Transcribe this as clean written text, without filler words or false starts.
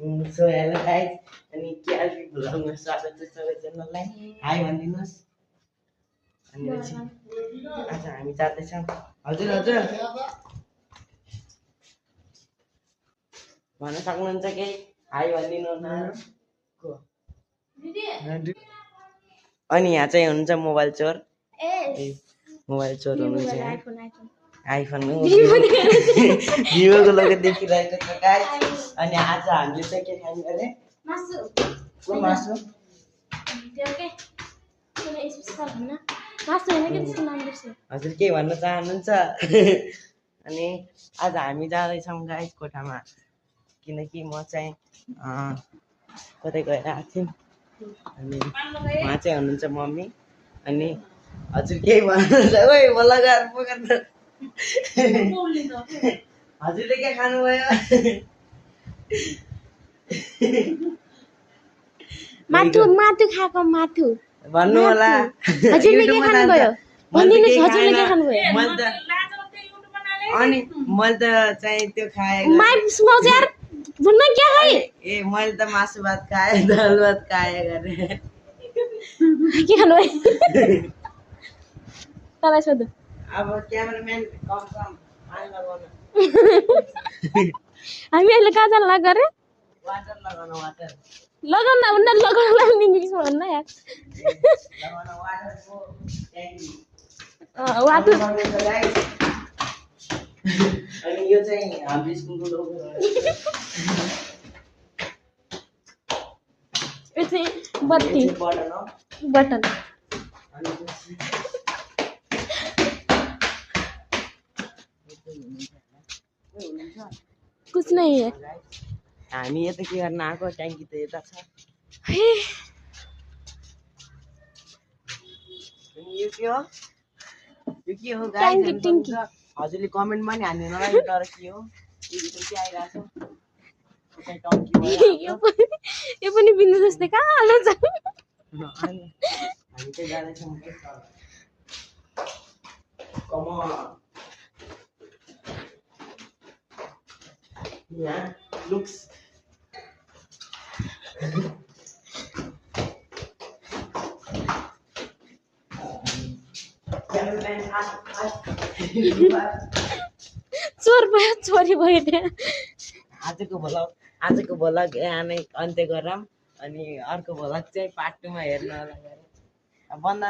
so hello guys अनि KRP भ्लगमा स्वागत छ सबैजनालाई हाई भनिदिनुस् अनि आज हामी जाँदैछौँ हजुर हजुर भन्न सक्नुहुन्छ केही हाई भनिदिनु न अनि यहाँ चाहिँ हुनुहुन्छ मोबाइल चोर मोबाइल चोर हुनुहुन्छ आइफोन भिभोको लोगो देखिरहेको छ गाइस अनि आज हामीले चाहिँ के खाने अरे मासु को मासु त्यो के कुनै स्पेशल हैन मासु हैन के त्यसको नाम बिर्से हजुर के भन्न चाहनुहुन्छ अनि आज हामी जाँदैछौँ गाइस कोठामा किनकि म चाहिँ कतै गएर आएको थिएँ अनि उहाँ चाहिँ हुनुहुन्छ मम्मी अनि हजुर केही भन्नुहुन्छ ओइ मलाई गाह्रो पकाएर हजुरले के खानुभयो माथु माथु खाएको माथु भन्नु होला हजुरले के खानुभयो भन्दिनुस् हजुरले के खानुभयो अनि मैले त चाहिँ त्यो खाए माइक स्मोजर भन्न के है ए मैले त मासु भात खाए दाल भात खाए गरे के खानुभयो तपाईँ सोध्नु अब क्यामेराम्यान कम पानी लगाउन हामी अहिले कहाँ जान लाग गरे वाटर लगाउन वाटर लगाउन भन्दा लगाउन इङ्ग्लिसमा भन्न यार लगाउन वाटरको ट्याङ्की वाटर अनि यो चाहिँ हाम्रो स्कुलको लोगो यो चाहिँ बत्ती बटन हो बटन अनि कुछ नहीं है हामी यता के गर्न आएको ट्याङ्की त यता छ हे अनि यो के हो ट्याङ्की ट्याङ्की हजुरले कमेन्टमा नि हाल्नु नलाग्यो तर के हो यो भित्र के आइरहेको छ चाहिँ टङ्की यो पनि बिन्दु जस्तै कहाँ हाल्नु छ हामी चाहिँ जाँदैछौँ कमन यहाँ लुक्स चोर भयो चोरी भयो त्यहाँ आजको भ्लग यहाँमै अन्त्य गरौँ अनि अर्को भ्लग चाहिँ पार्ट 2 मा हेर्न होला बन्द